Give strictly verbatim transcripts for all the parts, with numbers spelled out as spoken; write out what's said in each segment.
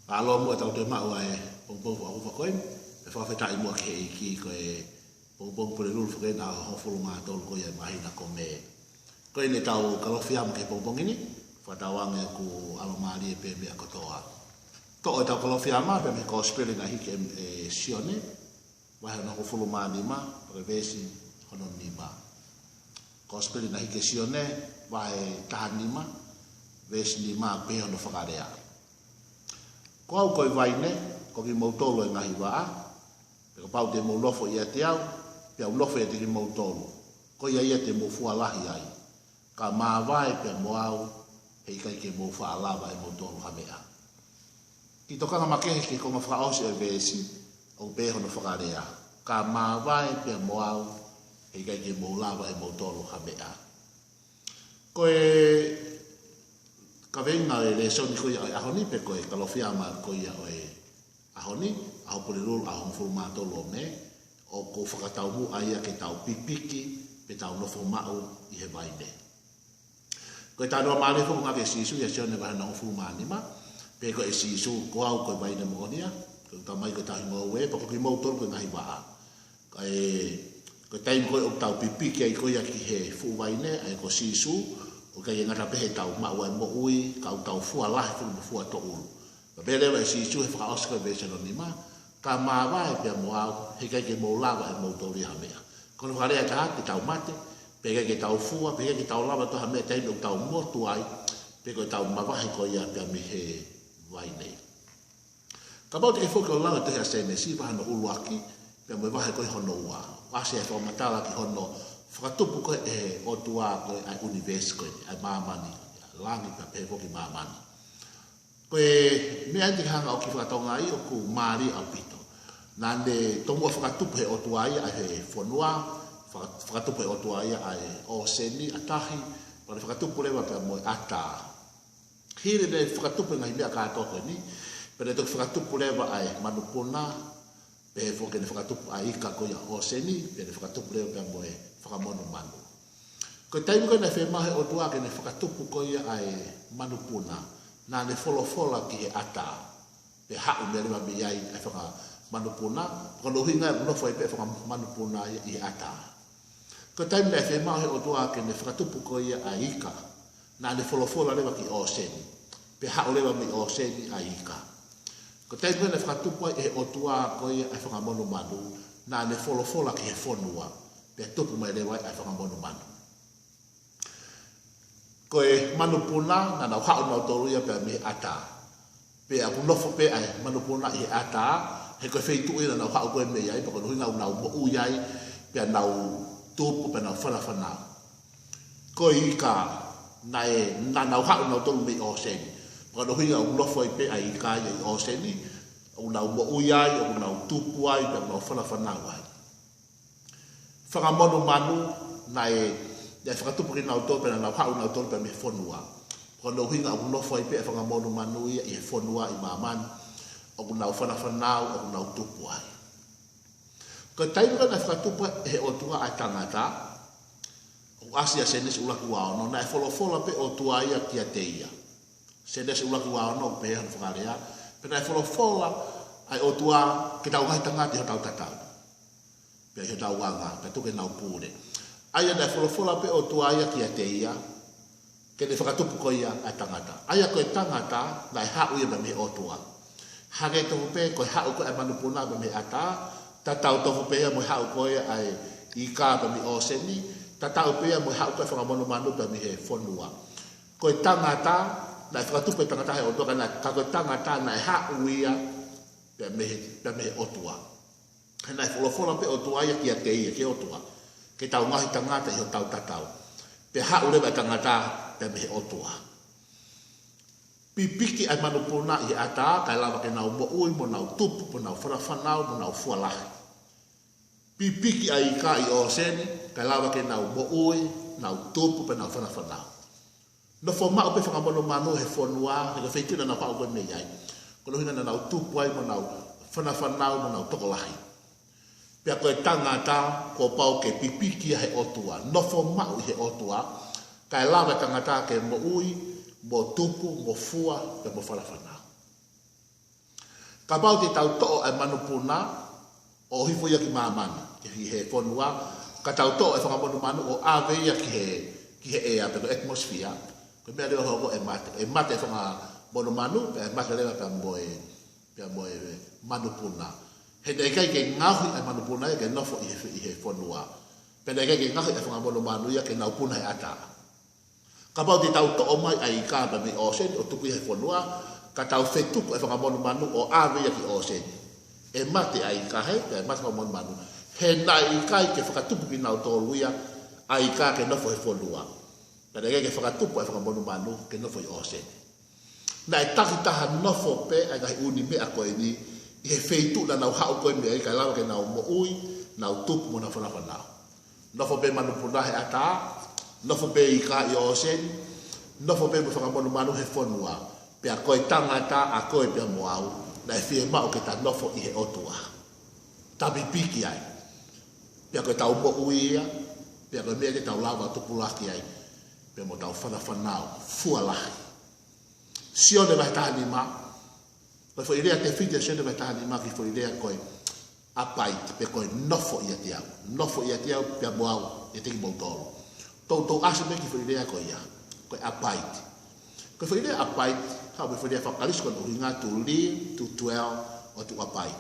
Mālō muʻa ʻetau toe maʻu ʻa e pongipongi fakaʻofoʻofa ko eni, pea fakafetaʻi muʻa ki he ʻEiki. Ko e pongipongi Pulelulu foki eni ʻaho hongofulu mā tolu ko ia ʻo e māhina ko Mē. Ko eni ʻetau Kalofiama ki he pongipongi ni, fakatauange ʻoku ʻalomālie pē meʻa kotoa. Toʻo ʻetau Kalofiama pea mei he Kosipeli naʻe hiki ʻe, ʻe Sione, vahe hono hongofulu mā nima, pea ko e veesi hono nima. Kosipeli naʻe hiki ʻe Sione, vahe taha nima, veesi nima, pehē hono fakalea: Ko au ko e vaine, ko kimoutolu ʻa e ngaahi vaʻa. Pea kapau te mou nofo ʻiate au, pea u nofo ʻiate kimoutolu, ko ia ia te mou fua lahi ai, ka māvae pea mo au, heʻikai ke mou faʻa lava ʻe moutolu ha meʻa. Kiʻi tokanga makehe ki he konga fakaʻosi ʻo e veesi, ʻoku pehē hono fakalea: Ka māvae pea mo au, heʻikai ke mou lava ʻe moutolu ha meʻa. Ko e kaveinga ʻo e lēsoni ko ia ʻo e ʻaho ni, pe ko e Kalofiama ko ia ʻo e ʻaho ni, ʻaho Pulelulu, ʻaho hongofulu mā tolu ʻo Mē, ʻoku fakataumuʻa ia ke tau pipiki, pe tau nofo maʻu ʻi he vaine. Ko e talanoa mālie foki ʻoku ngāueʻaki ʻe Sīsū ʻia Sione vahe hono hongofulu mā nima, pehē ko ē ʻe Sīsū: Ko au ko e vaine moʻoni ia, ko ʻeku Tamai ko e tauhi ngoue, pea ko kimoutolu ko e ngaahi vaʻa. Ka e, ko e taimi ko ē ʻoku tau pipiki ai ko ia ki he fuʻu vaine, ʻa ia ko Sīsū, ʻoku ʻikai ke ngata pē heʻetau maʻu ʻa e moʻui, ka ʻoku tau fua lahi foki mo fua toʻulu. Pea pehē leva ʻe Sīsū he fakaʻosi ko ē veesi hono nima: Ka māvae pea mo au, heʻikai ke mou lava ʻe moutolu ia ha meʻa. Ko hono fakalea ʻe taha, te tau mate, pea ʻikai ke tau fua, pea ʻikai ke tau lava ʻe ha meʻa he taimi ʻoku tau motu ai, pe ko ʻetau mavahe ko ia pea mei he vaine. Kapau te ke foki ʻo lau e tohi ʻa Sēnesi, vahe hono ʻuluaki pea mo e vahe ko ē hono ua, ʻoku ʻasi ai e fakamatala ki hono fakatupu ko ē ʻe he ʻOtua ko ē ʻa e ʻunivēsi ko ē, ʻa e māmani, langi pea pehē foki māmani. Ko e meʻa eni te ke hanga ʻo kiʻi fakatokangaʻi ʻoku mālie ʻaupito. Naʻá ne tomuʻa fakatupu ʻe he ʻOtua ia ʻa e fonua, faka-, fakatupu ʻe he ʻOtua ia ʻa e ʻōseni, ʻa tahi, pea ne fakatupu leva pea mo e ʻatā. Hili ʻene fakatupu e ngaahi meʻa kātoa ko eni, pea ne toki fakatupu leva ʻa e manupuna, pehē foki ke ne fakatupu ʻa e ika ko ia ʻo e ʻōseni, pea ne fakatupu leva pea mo e fanga monumanu. Ko e taimi ko ē naʻe fiemaʻu ʻe he ʻOtua ke ne fakatupu ko ia ʻa e manupuna, naʻá ne folofola ki he ʻatā, pea haʻu mai leva mei ai ʻa e fanga manupuna, ko hono ʻuhinga ia ʻoku nofo ai pē ʻa e fanga manupuna ia ʻi he ʻatā. Ko e taimi naʻe fiemaʻu ʻe he ʻOtua ke ne fakatupu ko ia ʻa e ika, naʻá ne folofola leva ki ʻōseni, pea haʻu leva mei ʻōseni ʻa e ika. Ko e taimi ko ē naʻe fakatupu ai ʻe he ʻOtua ko ia ʻa e fanga monumanu, naʻá ne folofola ki he fonua, pea tupu mai leva ai ʻa e fanga monumanu. Ko e manupuna, naʻa nau haʻu nautolu ia pea mei he ʻatā. Pea ʻoku nofo pē ʻa e manupuna ʻi he ʻatā, he ko e feituʻu ia naʻa nau haʻu ko ē mei ai, pea ko hono ʻuhinga ʻoku nau moʻui ai, pea nau tupu, pea nau fanafanau. Ko e ika, naʻe, naʻa nau haʻu nautolu mei ʻōseni, pea ko hono ʻuhinga ʻoku nofo ai pē ʻa e ika ia ʻi ʻōseni, ʻoku nau moʻui ai, ʻoku nau tupu ai, pea nau fanafanau ai. Fanga monumanu, naʻe, naʻe fakatupu kinautolu pea naʻa nau haʻu nautolu pea mei he fonua. Ko hono ʻuhinga ʻoku nofo ai pē ʻa e fanga monumanu ia ʻi he fonua ʻi māmani, ʻoku nau fanafanau, ʻoku nau tupu ai. Ko e taimi ko ē naʻe fakatupu ai ʻe he ʻOtua ʻa e tangata, ʻoku ʻasi ʻia Sēnesi ʻuluaki ua ono, naʻe folofola pē ʻOtua ia kiate ia. Sēnesi ʻuluaki ua ono, pehē hono fakalea: Pea naʻe folofola ʻa e ʻOtua ke tau ngaahi tangata ʻi hotau tatau, pea ʻi hotau anga, pea tuku ke nau pule. ʻA ia naʻe folofola pē ʻOtua ia kiate ia, ke ne fakatupu ko ia ʻa e tangata. ʻA ia ko e tangata, naʻe haʻu ia mei he ʻOtua. Hangē tofu pē ko e haʻu ko ē ʻa e manupuna mei he ʻatā, tatau tofu pē ia mo e haʻu ko ia ʻa e ika mei ʻōseni, tatau pē ia mo e haʻu ko ē ʻa e fanga monumanu mei he fonua. Ko e tangata, naʻe fakatupu e tangata ʻe he ʻOtua, ka naʻe, ka ko e tangata naʻe haʻu ia pea mei he, pea mei he ʻOtua. He naʻe folofola pē ʻOtua ia kiate ia, ki he ʻOtua, ke tau ngaahi tangata ʻi hotau tatau. Pea haʻu leva e tangata pea mei he ʻOtua. Pipiki ʻa e manupuna ʻi he ʻatā, kae lava ke nau moʻui, mo nau tupu, mo nau fanafanau, mo nau fua lahi. Pipiki ʻa e ika ʻi ʻōseni, kae lava ke nau moʻui, nau tupu, pea nau fanafanau. Nofo maʻu pē fanga monumanu he fonua, he ko e feituʻu naʻa nau haʻu ko ē mei ai. Ko hono ʻuhinga naʻa nau tupu ai mo nau fanafanau mo nau tokolahi. Pea ko e tangata, kuo pau ke pipiki ia he ʻOtua. Nofo maʻu ʻi he ʻOtua, kae lava e tangata ke moʻui, mo tupu, mo fua, pea mo fanafanau. Kapau te tau toʻo ʻa e manupuna ʻo hifo ia ki māmani, ki he fonua, ka tau toʻo ʻa e fanga monumanu ʻo ʻave ia ki he, ki he ʻea pe ko e atmosphere, ko e meʻa leva ʻe hoko, ʻe mate, ʻe mate ʻa e fanga monumanu, pea ʻe mate leva pea mo e, pea mo e manupuna. He naʻe ʻikai ke ngaohi ʻa e manupuna ia ke nofo ʻi he, ʻi he fonua. Pea naʻe ʻikai ke ngaohi ʻa e fanga monumanu ia ke nau puna he ʻatā. Kapau te tau toʻo mai ʻa e ika pea mei ʻōseni ʻo tuku ʻi he fonua, ka tau fetuku ʻa e fanga monumanu ʻo ʻave ia ki ʻōseni, ʻe mate ʻa e ika he, pea ʻe mate fanga monumanu. He naʻe ʻikai ke fakatupu kinautolu ia ʻa e ika ke nofo he fonua. Pea naʻe ʻikai ke fakatupu ʻa e fanga monumanu ke nofo ʻi ʻōseni. Naʻe takitaha nofo pē ʻa e ngaahi ʻū meʻa ko eni ʻi he feituʻu naʻa nau haʻu ko ē mei ai kae lava ke nau moʻui, nau tupu mo nau fanafanau. Nofo pē manupuna he ʻatā, nofo pē ika ʻi ʻōseni, nofo pē mo e fanga monumanu he fonua. Pea ko e tangata ʻa koe pea mo au, naʻe fiemaʻu ke ta nofo ʻi he ʻOtua. Ta pipiki ai. Pea ko ʻetau moʻui ia, pea ko e meʻa te tau lava tupulaki ai, pea mo ʻetau fanafanau, fua lahi. Sione vahe taha nima, ko e foʻi lea tefito ʻa Sione vahe taha nima ki he foʻi lea ko e abide, pe ko e nofo ʻiate au. Nofo ʻiate au pea mo au ʻiate kimoutolu. Toutou ʻasi mai ki he foʻi lea ko ia, ko e abide. Ko e foʻi lea abide, haʻu mei he foʻi lea faka-Kalisi ko hono ʻuhinga to live, to dwell, or to abide.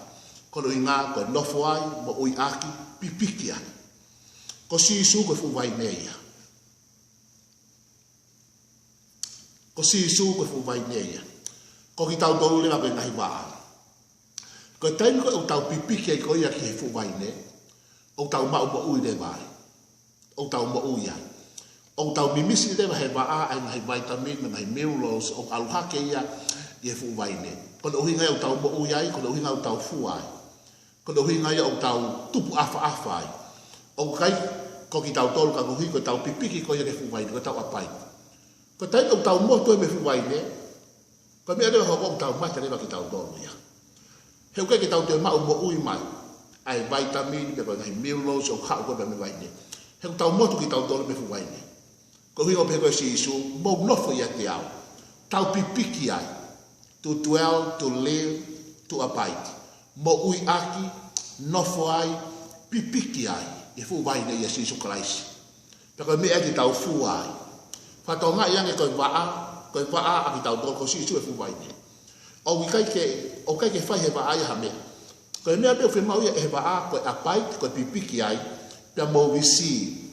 Ko hono ʻuhinga ko e nofo ai, moʻui ʻaki, pipiki ai. Ko Sīsū ko e fuʻu vaine ia. Ko Sīsū ko e fuʻu vaine ia. Ko kitautolu leva ko e ngaahi vaʻa. Ko e taimi ko ē ʻoku tau pipiki ai ko ia ki he fuʻu vaine, ʻoku tau maʻu moʻui leva ai. ʻOku tau moʻui ai. ʻOku tau mimisi leva he vaʻa ʻa e ngaahi vitamin, mo e ngaahi minerals, ʻoku ʻalu hake ia ʻi he fuʻu vaine. Ko hono ʻuhinga ia ʻoku tau moʻui ai, ko hono ʻuhinga ʻoku tau fua ai. Ko hono ʻuhinga ia ʻoku tau tupu ʻafaʻafa ai. ʻOku ʻikai ko kitautolu ka koeʻuhi ko ʻetau pipiki ko ia ki he fuʻu vaine, ko ʻetau abide. Ko e taimi ʻoku tau motu ai mei he fuʻu vaine, ko e meʻa leva ʻe hoko ʻoku tau mate leva kitautolu ia. He ʻoku ʻikai ke tau toe maʻu moʻui mai ʻa e vitamin, pe ko e ngaahi minerals ʻoku haʻu ko ē mei he vaine. He ʻoku tau motu kitautolu mei he fuʻu vaine. Ko e ʻuhinga ʻoku pehē ko ē ʻe Sīsū, mou nofo ʻiate au. Tau pipiki ai. To dwell, to live, to abide. Moʻui ʻaki, nofo ai, pipiki ai ʻi he fuʻu vaine ʻia Sīsū Kalaisi. Pea ko e meʻa ia te tau fua ai. Fakatokangaʻi ange ko e vaʻa, ko e vaʻa ʻa kitautolu, ko Sīsū e fuʻu vaine. ʻOku ʻikai ke, ʻoku ʻikai ke fai ʻe he vaʻa ia ha meʻa. Ko e meʻa pē ʻoku fiemaʻu ia ʻe he vaʻa, ko e abide, ko e pipiki ai, pea mo receive.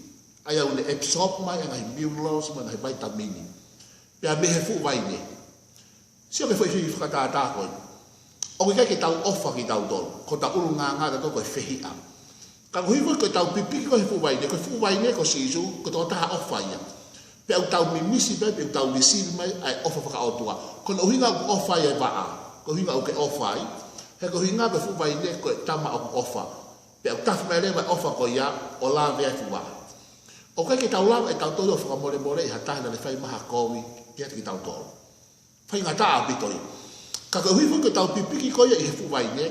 ʻA ia ʻoku ne absorb mai ʻa e ngaahi minerals, mo e ngaahi vitamin. Pea mei he fuʻu vaine. Sio ki he foʻi fakatātā ko ē. ʻOku ʻikai ke tau ʻofa kitautolu. Ko ʻetau ʻulungaanga ʻatautolu ko e fehiʻa. Ka koeʻuhi ko ʻetau pipiki ko ē he fuʻu vaine, ko e fuʻu vaine ko Sīsū, ko e tokotaha ʻofa ia. Pea ʻoku tau mimisi pē, pea ʻoku tau receive mai ʻa e ʻofa fakaʻotua. Ko hono ʻuhinga ʻoku ʻofa ai e vaʻa. Ko e ʻuhinga ʻoku ke ʻofa ai. He ko e ʻuhinga ko e fuʻu vaine ko e tama ʻoku ʻofa. Pea ʻoku tafe mai leva e ʻofa ko ia ʻo lave ai e fuʻu vaʻa. ʻOku ʻikai ke tau lava ʻe tautolu ʻo fakamolemoleʻi ha taha naʻa ne fai mai ha kovi kiate kitautolu. Faingataʻa ʻaupito ia. Ka koeʻuhi ko ʻetau pipiki ko ia ʻi he fuʻu vaine,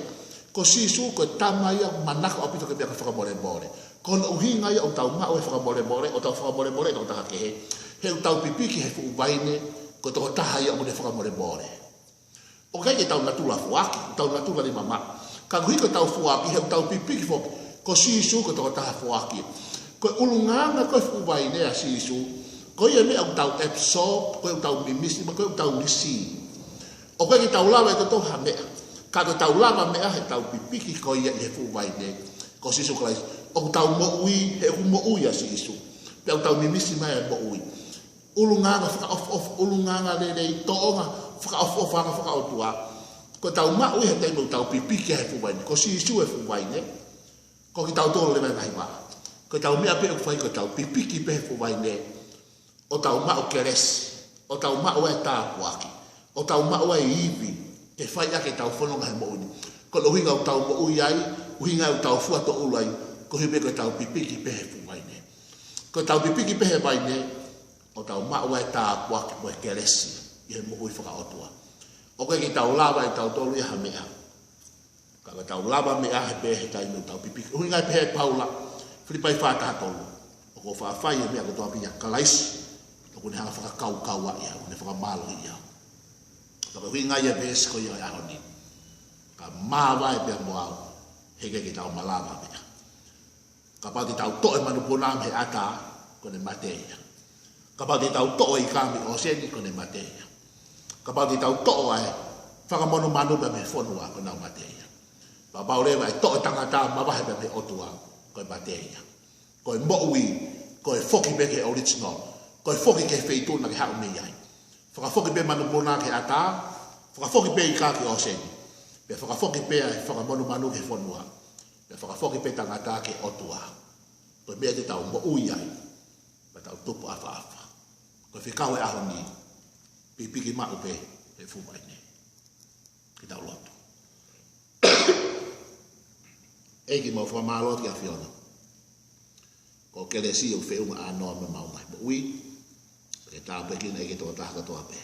ko Sīsū ko e tama ia manako ʻaupito ki he meʻa ko e fakamolemole. Ko hono ʻuhinga ia ʻoku tau maʻu e fakamolemole, ʻo tau fakamolemoleʻi e tokotaha kehe. He ʻoku tau pipiki he fuʻu vaine, ko e tokotaha ia ʻoku ne fakamolemole. ʻOku ʻikai ke tau natula foaki, tau natula nima maʻa. Ka koeʻuhi ko ʻetau foaki, he ʻoku tau pipiki foki, ko Sīsū ko e tokotaha foaki. Ko e ʻulungaanga ko ē fuʻu vaine ʻa Sīsū, ko ia meʻa ʻoku tau absorb, ko ia ʻoku tau mimisi, mo ia ʻoku tau receive. ʻOku ʻikai ke tau lava ʻe tautolu ha meʻa. Ka ko ʻetau lava meʻa he ʻoku tau pipiki ko ia ʻi he fuʻu vaine, ko Sīsū Kalaisi. ʻOku tau moʻui, he ʻoku moʻui ʻa Sīsū. Pea ʻoku tau mimisi mai e moʻui. ʻUlungaanga fakaʻofoʻofa, ʻulungaanga lelei, tōʻonga fakaʻofoʻofaʻanga fakaʻotua. Ko ʻetau maʻu ia he taimi ʻoku tau pipiki ai he fuʻu vaine. Ko Sīsū e fuʻu vaine. Ko kitautolu leva e ngaahi vaʻa. Ko ʻetau meʻa pē ʻoku fai ko ʻetau pipiki pē he fuʻu vaine. ʻO tau maʻu kelesi. ʻO tau maʻu ai e tāpuaki. ʻO tau maʻu ai e ivi. Ke fai ʻaki ʻetau fononga he moʻui ni. Ko hono ʻuhinga ʻoku tau moʻui ai, ʻuhinga ʻoku tau fua tōʻulu ai, koeʻuhi pē ko ʻetau pipiki pē he fuʻu vaine. Ko ʻetau pipiki pē he vaine, ʻo tau maʻu ai e tāpuaki mo e kelesi ʻi he moʻui fakaʻotua. ʻOku ʻikai ke tau lava ʻe tautolu ia ha meʻa. Ka ko ʻetau lava meʻa he pē he taimi ʻoku tau pipiki. ʻUhinga ia pē ʻe Paula, Filipai fā taha tolu. ʻOku ou faʻa fai e meʻa kotoa pē ʻia Kalaisi, ʻoku ne hanga ʻo fakakaukauaʻi au, ʻoku ne fakamālohiʻi au. Ka ko e ʻuhinga ia e veesi ko ia ʻo e ʻaho ni. Māvae pea mo au, he ʻikai ke tau malava pea. Kapau te tau toʻo e manupuna mei he ʻatā, ko ʻene mate ia. Kapau te tau toʻo e ika mei ʻōseni, ko ʻene mate ia. Kapau te tau toʻo e fanga monumanu pea mei he fonua, ko ʻenau mate ia. Kapau leva ʻe toʻo e tangata mavahe pea mei he ʻOtua, ko e mate ia. Ko e moʻui, ko e foki pē ki he original, ko e foki ki he feituʻu naʻa ke haʻu mei ai. Fakafoki pē manupuna ki he ʻatā, fakafoki pē ika ki ʻōseni, pea fakafoki pē ʻa e fanga monumanu ki he fonua, pea fakafoki pē tangata ki he ʻOtua. Ko e meʻa te tau moʻui ai, pea tau tupu ʻafaʻafa. Ko e fekau e ʻaho ni, pipiki maʻu pē he fuʻu vaine. Ke tau lotu. ʻEiki, mau fakamālō ki he ʻAfiona. Ko e kelesi ʻoku feʻunga ʻānoa mo ʻemau ngaahi moʻui. Ke tāpuekina ʻEiki e tokotaha kotoa pē.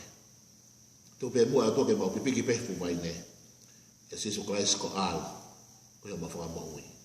Tuku pē muʻa ʻOtua ke mau pipiki pē he fuʻu vaine, ʻia Sīsū Kalaisi ko e ʻAlo, ko homau Fakamoʻui.